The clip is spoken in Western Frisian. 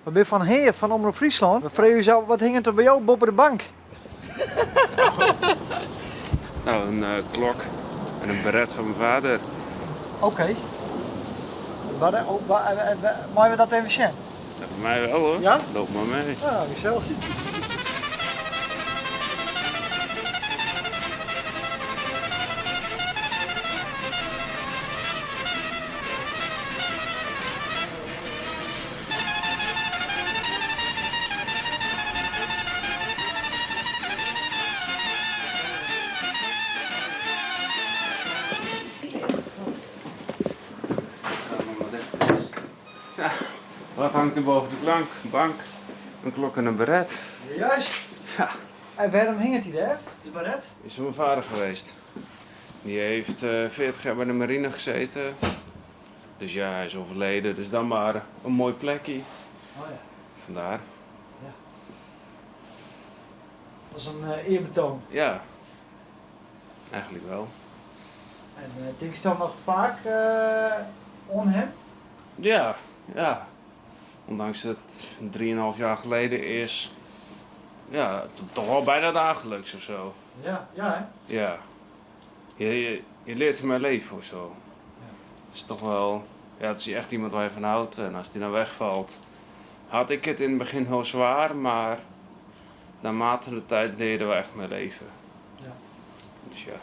We binne fan Hea fan Omrop Fryslân. We freegje ús ôf, wat hinget der by jo boppe de bank? No, in klok en in beret fan myn vader. Oké. Meie we dat even sjen? Ja, foar my wol hoor. Ja? Loop mar mei. Ja, gesellich. Wat hangt der boven de klank? Bank, in klok en in beret. Juist. Ja. En wêrom hinget dy dêr, dy baret? Is van mijn vader geweest. Die heeft 40 jaar bij de marine gezeten. Dus ja, hij is overleden, dus dan maar een mooi plekje. Oh ja. Vandaar. Ja. Dat is in earbetoan. Ja, eigenlijk wel. En tinkst dan noch faak oan him? Ja, ja. Ondanks dat het 3,5 jaar geleden is, ja, toch wel bijna dagelijks of zo. Ja, ja hè? Ja. Je leert ermee leven of zo. Het is toch wel, ja, het is echt iemand waar je van houdt. En als die dan wegvalt, had ik het in het begin heel zwaar, maar naarmate de tijd leer je er wel echt mee leven. Ja. Dus ja.